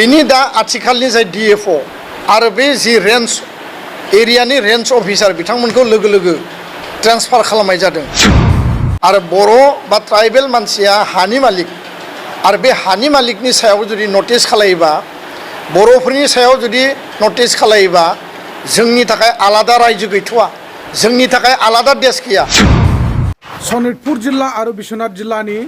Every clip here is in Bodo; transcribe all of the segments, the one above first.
बिनि दा आथिखालनि जाय DFO आरो बे जि रेन्ज एरियानि रेन्ज अफिसार बिथांमोनखौ लोगो लोगो ट्रेन्सफार खालामनाय जादों आरो बर' बा ट्राइबेल मानसिया हानि मालिक आरो बे हानि मालिकनि सायाव जुदि नटिस खालायोबा बर'फोरनि सायाव जुदि नटिस खालायोबा जोंनि थाखाय आलादा रायजो गैथ'वा जोंनि थाखाय आलादा देश गैया। सनितपुर जिल्ला आरो बिश्वनाथ जिल्लानि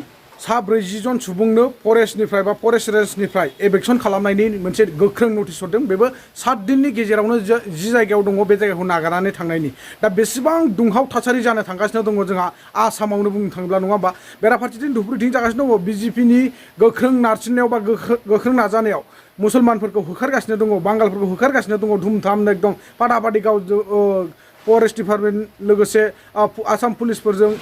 सा 40 जन सुबुंनो फरेस्टनिफ्राय बा फरेस्ट रेन्जनिफ्राय एबेक्सन खालामनायनि मोनसे गोख्रों नटिस हरदों। बेबो 7 दिननि गेजेरावनो जि जायगायाव दङ बे जायगाखौ नागारनानै थांनायनि। दा बेसेबां दुंहाव थासारि जानो थांगासिनो दङ जोंहा आसामावनो बुंनो थाङोब्ला नङा होमबा। बेराफारसेथिं धुबुरीथिं जागासिनो दङ बिजेपिनि गोख्रों नारसिननायाव बा गोख्रों नाजानायाव मुसलमानफोरखौ होखारगासिनो दङ, बांगालफोरखौ होखारगासिनो दङ धुमधामनो एकदम फादाफादि गाव फरेस्ट डिपार्टमेन्ट लोगोसे आसाम पुलिसफोरजों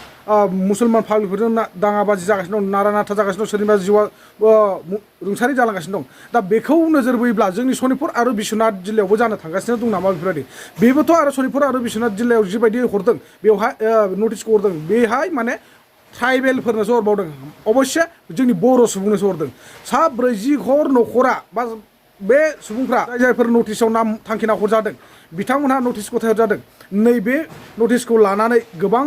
मुसलमान फाग्लिफोरजों दाङाबाजि जागासिनो दं, नारा नाथा जागासिनो दं, सोरनिबा जिउआ रुंसारि जालांगासिनो दं। दा बेखौ नोजोर बोयोब्ला जोंनि सनितपुर आरो बिश्वनाथ जिल्लायावबो जानो थांगासिनो दं नामा बेफोरबायदि। बेबोथ' आरो सनितपुर आरो बिश्वनाथ जिल्लायाव जिबायदि हरदों बेवहाय नटिसखौ हरदों बेहाय माने ट्राइबेलफोरनोसो हरबावदों, अबयस्से जोंनि बर' सुबुंनोसो हरदों। सा 40 घर न'खरा बा बे सुबुंफ्रा जायफोर नटिसआव नाम थांखिना हरजादों बिथांमोनहा नटिस गथायहरजादों। नैबे नटिसखौ लानानै गोबां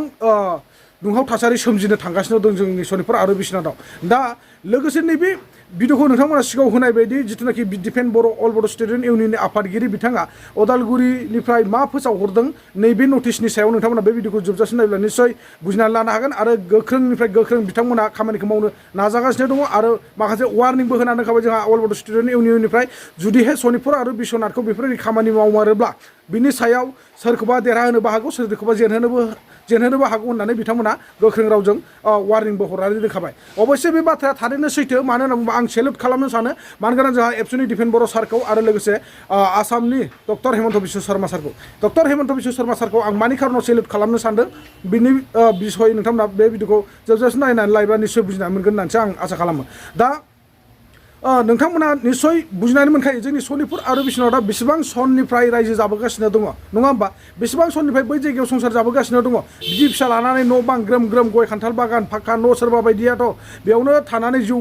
दुंहाव थासारि सोमजिनो थांगासिनो दं जोंनि सनितपुर आरो बिश्वनाथआव। दा लोगोसे नैबे भिडिअखौ नोंथांमोना सिगाङाव होनाय बायदि जिथुनाखि डिफेन्ड बर' अल बड' स्टुडेन्ट इउनियननि आफादगिरि बिथाङा अदालगुरिनिफ्राय मा फोसावहरदों नैबे नटिसनि सायाव नोंथांमोना बे भिडिअखौ जोबजासिम नायब्ला निस्सय बुजिनानै लानो हागोन आरो गोख्रोंनिफ्राय गोख्रों बिथांमोना खामानिखौ मावनो नाजागासिनो दङ आरो माखासे वार्निंबो होनानै दोनखाबाय जोंहा अल बड' स्टुडेन्ट इउनियननिफ्राय जुदिहाय सनितपुर आरो बिश्वनाथखौ बेफोरबायदि खामानि मावमारोब्ला बिनि सायाव सोरखौबा देरहाहोनोबो हागौ सोरखौबा जेनहोनोबो हागौ होननानै बिथांमोना गोख्रों रावजों वार्निंबो हरनानै दोनखाबाय। अबयस्से बे बाथ्राया थारैनो सैथो, मानो होनना बुङोबा आं सेलुट खालामनो सानो। मानोना जोंहा एबसुनि डिफेन्ड बर' सारखौ आरो लोगोसे आसामनि डक्टर हेमन्त बिश्व शर्मा सारखौ हेमन्त बिश्व शर्मा सारखौ आं मानि खारनाव सेलुट खालामनो सानदों बिनि बिसय नोंथांमोना बे भिडिअखौ जोबजासिम नायनानै लायोबा निस्सय बुजिना मोनगोन होननानैसो आं आसा खालामो। दा नोंथांमोना निस्सय बुजिनानै मोनखायो जोंनि सनितपुर आरो बिश्वनाथआ बेसेबां सननिफ्राय रायजो जाबोगासिनो दङ नङा होमबा। बेसेबां सननिफ्राय बै जायगायाव संसार जाबोगासिनो दङ, बिदि फिसा लानानै न' बां ग्रोम ग्रोम गय खान्थाल बागान फाक्का न' सोरबा बायदियाथ' बेयावनो थानानै जिउ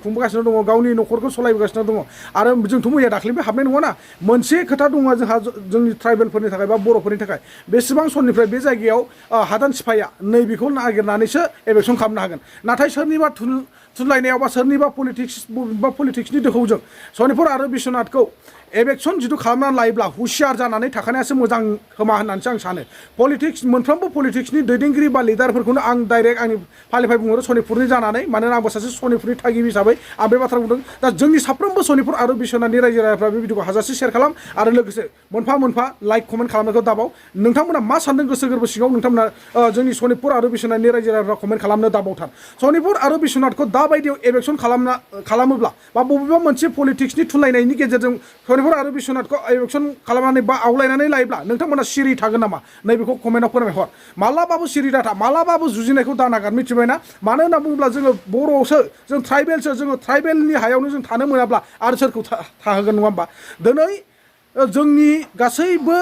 खुंबोगासिनो दङ, गावनि न'खरखौ सालायबोगासिनो दङ। आरो जोंथ' मैया दाख्लैबो हाबनाय नङाना। मोनसे खोथा दङ जोंहा जोंनि ट्राइबेलफोरनि थाखाय बा बर'फोरनि थाखाय, बेसेबां सननिफ्राय बे जायगायाव हादान सिफाया नैबेखौ नागिरनानैसो एबेक्सन खालामनो हागोन। नाथाय सोरनिबा थुनलायनायाव बा सोरनिबा पलिटिक्सनि दोहौजों सनितपुर आरो बिश्वनाथखौ एबेक्सन जिथु खालामनानै लायोब्ला हुसियार जानानै थाखानायासो मोजां खोमा होननानैसो आं सानो। मोनफ्रोमबो पलिटिक्सनि दैदेनगिरि बा लिडारफोरखौनो आं डाइरेक्ट आंनि फालिफाय बुंहरो सनितपुरनि जानानै, मानोना आंबो सासे सनितपुरनि थागिबि हिसाबै आं बे बाथ्रा बुंदों। दा जोंनि साफ्रोमबो सनितपुर आरो बिश्वनाथनि रायजो राजाफ्रा बे भिडिअखौ हाजासे शेयार खालाम आरो लोगोसे मोनफा मोनफा लाइक कमेन्ट खालामनायखौ दाबाव। नोंथांमोना मा सानदों गोसो गोरबो सिङाव नोंथांमोना जोंनि सनितपुर आरो बिश्वनाथनि रायजो राजाफ्रा कमेन्ट खालामनो दाबावथार। सनितपुर आरो बिश्वनाथखौ दाबायदियाव एबेक्सन खालामोब्ला बा बबेबा मोनसे पलिटिक्सनि थुनलायनायनि गेजेरजों सनितपुर आरो बिश्वनाथखौ एबेक्सन खालामनानै बा आवलायनानै लायोब्ला नोंथांमोना सिरि थागोन नामा नैबेखौ कमेन्टआव फोरमायहर। मालाबाबो सिरि दाथा, मालाबाबो जुजिनायखौ दानागार, मिथिबायना। मानो होनना बुङोब्ला जोङो बर'सो, जों ट्राइबेलसो, जोङो ट्राइबेलनि हायावनो जों थानो मोनाब्ला आरो सोरखौ थाहोगोन नङा होमबा। दिनै जोंनि गासैबो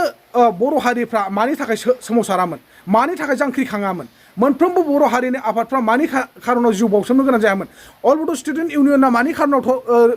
बर' हारिफ्रा मानि थाखाय सोमावसारामोन, मानि थाखाय जांख्रिखाङामोन, मोनफ्रोमबो बर' हारिनि आफादफ्रा मानि खारनाव जिउ बावसोमनो गोनां जायामोन, अल बड' स्टुडेन्ट इउनियना मानि खारनाव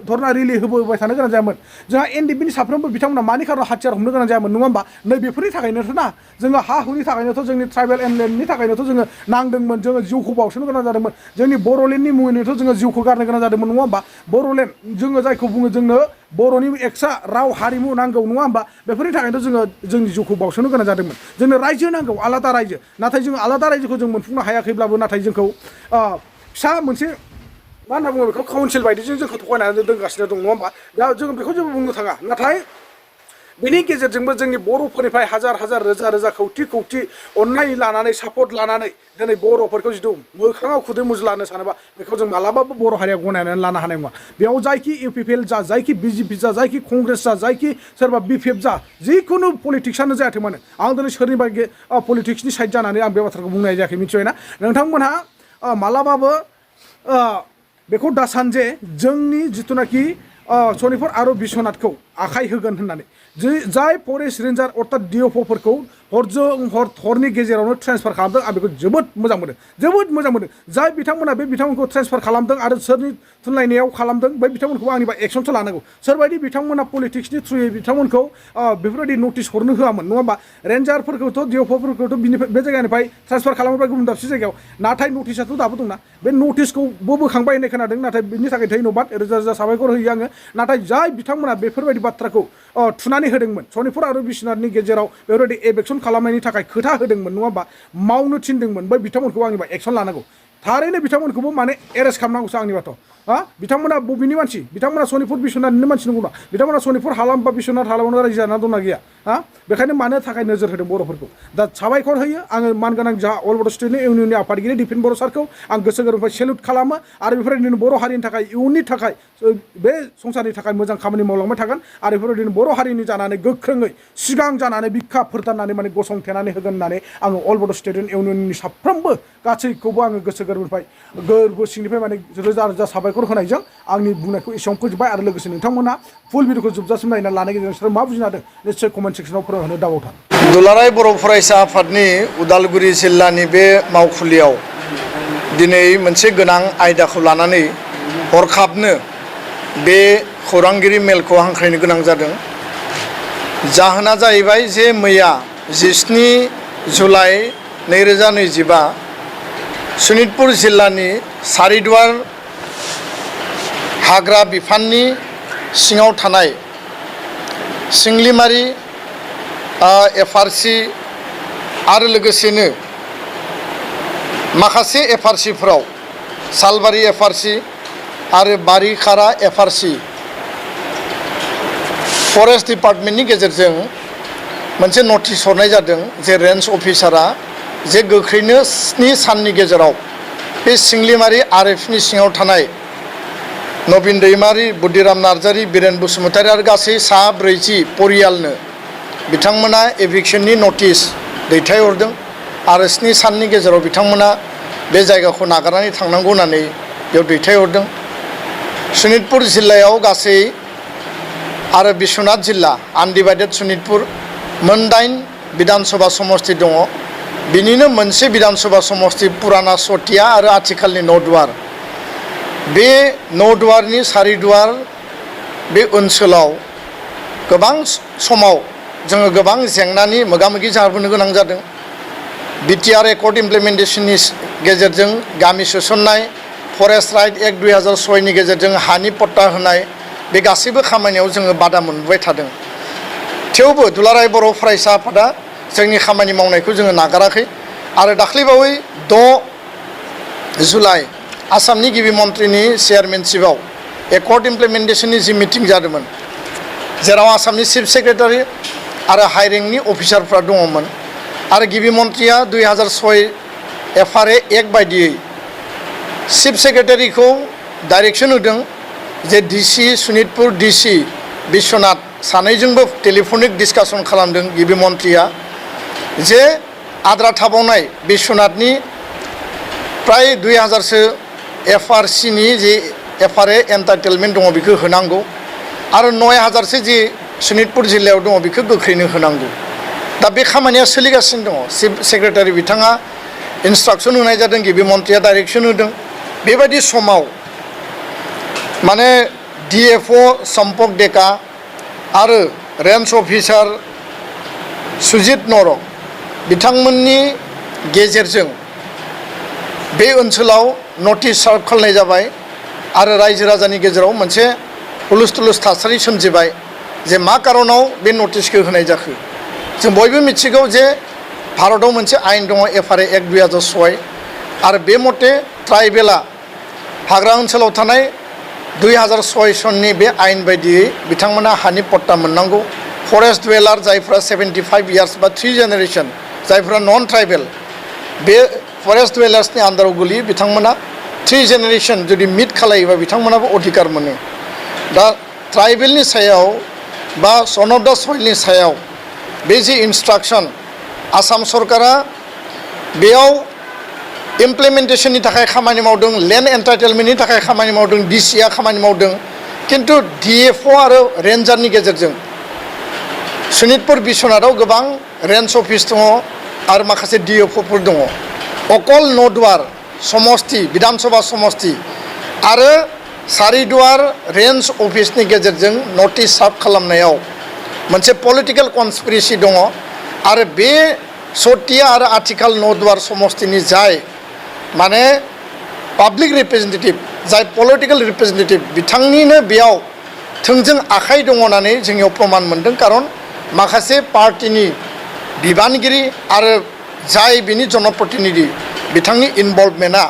धरना रिलि होबोबाय थानो गोनां जायामोन, जोंहा एनडिपिनि साफ्रोमबो बिथांमोना मानि खारनाव हाथियार हमनो गोनां जायामोन नङा होमबा। नै बेफोरनि थाखायनोथ' ना, जोङो हा हुनि थाखायनोथ' जोंनि ट्राइबेल एनलेन्डनि थाखायनोथ' जोङो नांदोंमोन, जोङो जिउखौ बावसोमनो गोनां जादोंमोन, जोंनि बर'लेण्डनि मुङैनोथ' जोङो जिउखौ गारनो गोनां जादोंमोन नङा होमबा। बर'लेण्ड जोङो जायखौ बुङो जोंनो बर'नि एक्सट्रा राव हारिमु नांगौ नङा होमबा। बेफोरनि थाखायनोथ' जोङो जोंनि जिउखौ बावसोमनो गोनां जादोंमोन। जोंनो रायजो नांगौ, आलादा रायजो, नाथाय जों आलादा रायजोखौ जों मोनफुंनो हायाखैब्लाबो नाथाय जोंखौ फिसा मोनसे मा होनना बुङो बेखौ काउन्सिल बायदिजों जोंखौ थगायनानै दोनगासिनो दं नङा होमबा। दा जों बेखौ जेबो बुंनो थाङा, नाथाय बेनि गेजेरजोंबो जोंनि बर'फोरनिफ्राय हाजार हाजार रोजा रोजा खौथि खौथि अननाय लानानै सापर्ट लानानै दिनै बर'फोरखौ जिथु मोखाङाव खुदै मुजुलानो सानोबा बेखौ जों मालाबाबो बर' हारिया गनायनानै लानो हानाय नङा। बेयाव जायखि इउपिपिएल जा, जायखि बिजेपि जा, जायखि कंग्रेस जा, जायखि सोरबा बिपिएफ जा, जिखुनु पलिटिक्सआनो जायाथों मानो, आं दिनै सोरनिबा पलिटिक्सनि साइड जानानै आं बे बाथ्राखौ बुंनाय जायाखै, मिथिबायना। नोंथांमोनहा मालाबाबो बेखौ दासान जे जोंनि जिथुनाखि सनितपुर आरो बिश्वनाथखौ आखाइ होगोन होननानै जाय फरेस्ट रेन्जार अर्थात डिएफअफोरखौ हरनि गेजेरावनो ट्रेन्सफार खालामदों आं बेखौ जोबोद मोजां मोनो जाय बिथांमोना बे बिथांमोनखौ ट्रेन्सफार खालामदों आरो सोरनि थुनलायनायाव खालामदों बै बिथांमोनखौ आंनिबा एक्सनसो लानांगौ सोरबायदि बिथांमोना पलिटिक्सनि थ्रुयै बिथांमोनखौ बेफोरबायदि नटिस हरनो होआमोन नङा होमबा रेन्जारफोरखौथ' डिएफअफोरखौथ' बे जायगानिफ्राय ट्रेन्सफार खालामोबा गुबुन दाबसे जायगायाव नाथाय नटिसाथ' दाबो दंना बे नटिसखौबो बोखांबाय होननाय खोनादों नाथाय बिनि थाखाय धन्यबाद रोजा रोजा साबायखर होयो आङो नाथाय जाय बिथांमोना बेफोरबायदि बाथ्राखौ थुनानै होदोंमोन सनितपुर आरो बिश्वनाथनि गेजेराव बेफोरबायदि एबेक्सन खालामनायनि थाखाय खोथा होदोंमोन नङा होमबा मावनो थिनदोंमोन बै बिथांमोनखौ आंनिबा एक्सन लानांगौ थारैनो बिथांमोनखौबो माने एरेस्ट खालामनांगौसो आंनिबाथ' बिथांमोना बबेनि मानसि बिथांमोना सनितपुर बिश्वनाथनि मानसि नंगौना बिथांमोना सनितपुर हालाम बा बिश्वनाथ हालामावनो रायजो जाना दंना गैया बेखायनो मानो थाखाय नोजोर होदों बर'फोरखौ दा साबायखर होयो आङो मानगोनां जा अल बड' स्टुडेन्ट इउनियननि आफादगिरि दिपेन बर' सारखौ आं गोसो गोरबोनिफ्राय सेलुट खालामो आरो बेफोरबायदिनो बर' हारिनि थाखाय इयुननि थाखाय बे संसारनि थाखाय मोजां खामानि मावलांबाय थागोन आरो बेफोरबायदिनो बर' हारिनि जानानै गोख्रोङै सिगां जानानै बिखा फोरदाननानै माने गसंथेनानै होगोन होननानै आङो अल बड' स्टुडेन्ट इउनियननि साफ्रोमबो गासैखौबो आङो गोसो गोरबो सिंनिफ्राय माने रोजा रोजा साबायखर होनायजों आंनि बुंनायखौ एसेयावनो फोजोबबाय आरो लोगोसे नोंथांमोना फुल भिडिअखौ जोबजासिम नायना लानायनि गेजेरजों मा बुजिनो हादों निश्चय कमेन्ट सेक्सनाव फोरमायहरनो दाबावथार दुलाराय बर' फरायसा आफादनि उदालगुरि जिल्लानि बे मावखुलियाव दिनै मोनसे गोनां आयदाखौ लानानै हरखाबनो बे खौरांगिरि मेलखौ हांख्रायनो गोनां जादों जाहोना जाहैबाय जे मैया 17 जुलाइ 2025 सनितपुर जिल्लानि सारिदुवार हाग्रा बिफाननि सिङाव थानाय सिंलिमारि एफआरसि आरो लोगोसेनो माखासे एफआरसिफोराव सालबारि एफआरसि आरो बारिखारा एफआरसि फरेस्ट डिपार्टमेन्टनि गेजेरजों मोनसे नटिस हरनाय जादों जे रेन्ज अफिसारा जे गोख्रैनो 7 साननि गेजेराव बे सिंलिमारि आरएफनि सिङाव थानाय नबिन दैमारि बुद्धिराम नार्जारि बिरेन बसुमतारि आरो गासै 40 परियालनो बिथांमोना एभिक्सननि नटिस दैथायहरदों आरो 7 साननि गेजेराव बिथांमोना बे जायगाखौ नागारनानै थांनांगौ होननानै बेयाव दैथायहरदों सनितपुर जिल्लायाव गासै आरो बिश्वनाथ जिल्ला आनडिभाइडेड सनितपुर मोन 8 बिधानसभा समष्टि दङ बिनिनो मोनसे बिधानसभा समष्टि पुराना सटिया आरो आथिखालनि नौदुवार बे नौदुवारनि सारिदुवार बे ओनसोलाव गोबां समाव जोङो गोबां जेंनानि मोगा-मोगि जाबोनो गोनां जादों बिटिआर एकर्ड इमप्लिमेन्टेसननि गेजेरजों गामि सोसननाय फरेस्ट राइट एक्ट 2006 नि गेजेरजों हानि पट्टा होनाय बे गासैबो खामानियाव जोङो बादा मोनबाय थादों थेवबो दुलाराय बर' फरायसा आफादा जोंनि खामानि मावनायखौ जोङो नागाराखै आरो दाख्लैबावै 6 जुलाइ आसामनि गिबि मन्थ्रिनि चेयारमेनशिपआव एकर्ड इमप्लिमेन्टेसननि जि मिटिं जादोंमोन जेराव आसामनि चिफ सेक्रेटारि आरो हाइ रेंकनि अफिसारफ्रा दङमोन आरो गिबि मन्थ्रिया 2006 एफआरए एक्ट बायदियै चिफ सेक्रेटारिखौ डाइरेक्सन होदों जे डिसि सनितपुर डिसि बिश्वनाथ सानैजोंबो टेलिफनिक डिसकासन खालामदों गिबि मन्थ्रिया जे आद्रा थाबावनाय बिश्वनाथनि प्राय 2000सो एफआरसिनि जे एफआरए एन्टाइटेलमेन्ट दङ बेखौ होनांगौ आरो 9000सो जे सनितपुर जिल्लायाव दङ बेखौ गोख्रैनो होनांगौ दा बे खामानिया सोलिगासिनो दङ चिफ सेक्रेटारि बिथाङा इन्सट्राक्सन होनाय जादों गिबि मन्थ्रिया डाइरेक्सन होदों बेबायदि समाव माने डिएफअ सम्पक डेका आरो रेन्ज अफिसार सुजित नरक बिथांमोननि गेजेरजों बे ओनसोलाव नटिस सार्भ खालामनाय जाबाय आरो रायजो राजानि गेजेराव मोनसे हुलुस थुलुस थासारि सोमजिबाय जे मा कारनाव बे नटिसखौ होनाय जाखो जों बयबो मिथिगौ जे भारताव मोनसे आयेन दङ एफआरए एक्ट 2006 आरो बे मते ट्राइबेला हाग्रा ओनसोलाव थानाय 2006 सननि बे आयेन बायदियै बिथांमोना हानि पट्टा मोननांगौ फरेस्ट डुवेलार जायफ्रा 75 इयार्स बा 3 जेनेरेशन जायफ्रा नन ट्राइबेल बे फरेस्ट डुवेलार्सनि आन्दाराव गोलैयो बिथांमोना 3 जेनेरेशन जुदि मिट खालायोबा बिथांमोनाबो अधिकार मोनो दा ट्राइबेलनि सायाव बा सन अफ दा सइलनि सायाव बे जि इन्सट्राक्सन आसाम सरकारा बेयाव इमप्लिमेन्टेसननि थाखाय खामानि मावदों लेन्ड एन्टाइटेलमेन्टनि थाखाय खामानि मावदों डिसिआ खामानि मावदों किन्तु DFO आरो रेन्जारनि गेजेरजों सनितपुर बिश्वनाथाव गोबां रेन्ज अफिस दङ आरो माखासे DFOफोर दङ अकल नदुवार समस्ति विधानसभा समस्ति आरो सारिदुवार रेन्ज अफिसनि गेजेरजों नटिस सार्भ खालामनायाव मोनसे पलिटिकेल कनस्पिरेसि दङ आरो बे सतिया आरो आथिखाल नदुवार समस्तिनि जाय माने पाब्लिक रिप्रेजेन्टेटिभ जाय पलिटिकेल रिप्रेजेन्टेटिभ बिथांनिनो बेयाव थोंजों आखाइ दङ होननानै जोंनियाव प्रमान मोनदों खारन माखासे पार्टिनि बिबानगिरि आरो जाय बिनि जनप्रतिनिधि बिथांनि इनभल्भमेन्टआ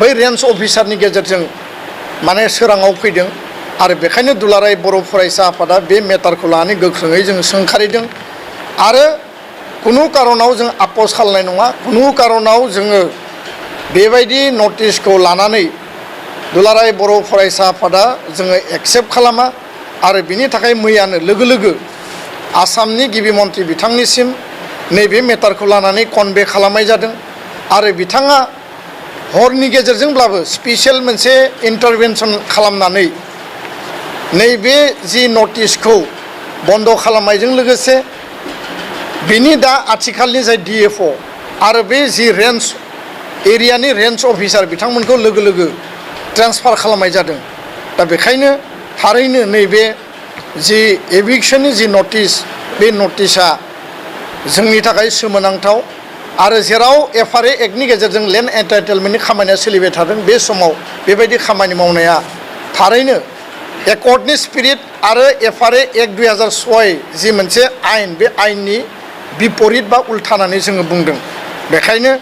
बै रेन्ज अफिसारनि गेजेरजों माने सोराङाव फैदों आरो बेखायनो दुलाराय बर' फरायसा आफादा बे मेटारखौ लानानै गोख्रोङै जों सोंखारिदों आरो कुनु कारनाव जों आपस खालामनाय नङा कुनु कारनाव जोङो बेबायदि नटिसखौ लानानै दुलाराय बर' फरायसा आफादा जोङो एक्सेप्ट खालामा आरो बिनि थाखाय मैयानो लोगो लोगो आसामनि गिबि मन्थ्रि बिथांनिसिम नैबे मेटारखौ लानानै कनभे खालामनाय जादों आरो बिथाङा हरनि गेजेरजोंब्लाबो स्पेसियेल मोनसे इन्टारभेनसन खालामनानै नैबे जि नटिसखौ बन्द खालामनायजों लोगोसे बिनि दा आथिखालनि जाय DFO आरो बे जि रेन्ज एरियानि रेन्ज अफिसार बिथांमोनखौ लोगो लोगो ट्रेन्सफार खालामनाय जादों दा बेखायनो थारैनो नैबे जि एभिक्सननि जि नटिस बे नटिसआ जोंनि थाखाय सोमोनांथाव आरो जेराव FRA एक्टनि गेजेरजों लेन्ड एन्टाइटेलमेन्टनि खामानिया सोलिबाय थादों बे समाव बेबायदि खामानि मावनाया थारैनो एकर्डनि स्पिरिट आरो FRA एक्ट 2006 जि मोनसे आयेन बे आयेननि बिपरित बा उल्थानानै जोङो बुंदों बेखायनो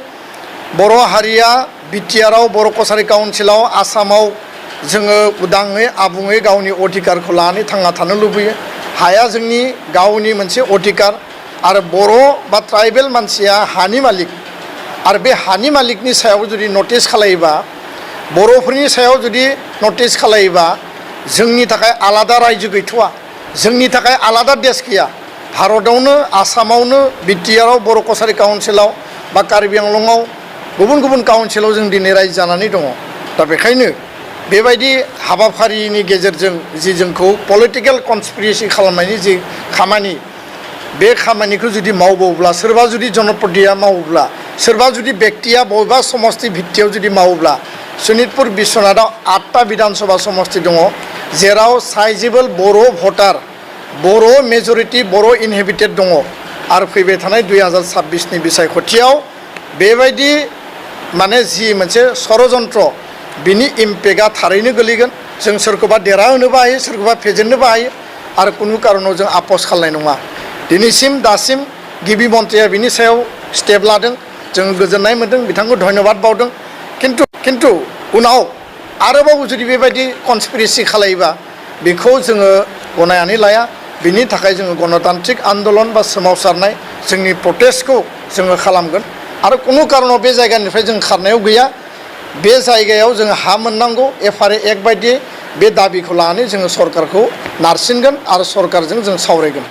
बर' हारिया बिटिआरआव बर' कसारि काउन्सिलाव आसामाव जोङो उदाङै आबुङै गावनि अधिकारखौ लानानै थांना थानो लुबैयो हाया जोंनि गावनि मोनसे अधिकार आरो बर' बा ट्राइबेल मानसिया हानि मालिक आरो बे हानि मालिकनि सायाव जुदि नटिस खालायोबा बर'फोरनि सायाव जुदि नटिस खालायोबा जोंनि थाखाय आलादा रायजो गैथ'वा जोंनि थाखाय आलादा देश गैया भारतआवनो आसामावनो बिटिआरआव बर' कसारि काउन्सिलाव बा कार्बि आंलंआव गुबुन गुबुन काउन्सिलाव जों दिनै रायजो जानानै दङ दा बेखायनो बेबायदि हाबाफारिनि गेजेरजों जि जोंखौ पलिटिकेल कनस्पिरेसि खालामनायनि जि खामानि बे खामानिखौ जुदि मावबावब्ला सोरबा जुदि जनप्रतिनिधिया मावोब्ला सोरबा जुदि बेक्तिया बबेबा समस्ति भित्तियाव जुदि मावोब्ला सनितपुर बिश्वनाथाव 8टा विधानसभा समस्ति दङ जेराव साइजेबल बर' भटार बर' मेजरिटि बर' इनहेबिटेड दङ आरो फैबाय थानाय 2026नि बिसायख'थियाव बेबायदि माने जि मोनसे षड़यन्त्र बिनि इम्पेक्टआ थारैनो गोलैगोन जों सोरखौबा देरहाहोनोबो हायो सोरखौबा फेजेननोबो हायो आरो कुनु कारनाव जों आपस खालामनाय नङा दिनैसिम दासिम गिबि मन्थ्रिया बिनि सायाव स्टेप लादों जों गोजोननाय मोनदों बिथांखौ धन्यबाद बावदों किन्तु उनाव आरोबाव जुदि बेबायदि कनस्पिरेसि खालायोबा बेखौ जोङो गनायनानै लाया बिनि थाखाय जोङो गणतान्त्रिक आन्दलन बा सोमावसारनाय जोंनि प्रटेस्टखौ जोङो खालामगोन आरो कुनु कारनाव बे जायगानिफ्राय जों खारनायाव गैया बे जायगायाव जों हा मोननांगौ FRA एक्ट बायदियै बे दाबिखौ लानानै जोङो सरकारखौ नारसिनगोन आरो सरकारजों जों सावरायगोन।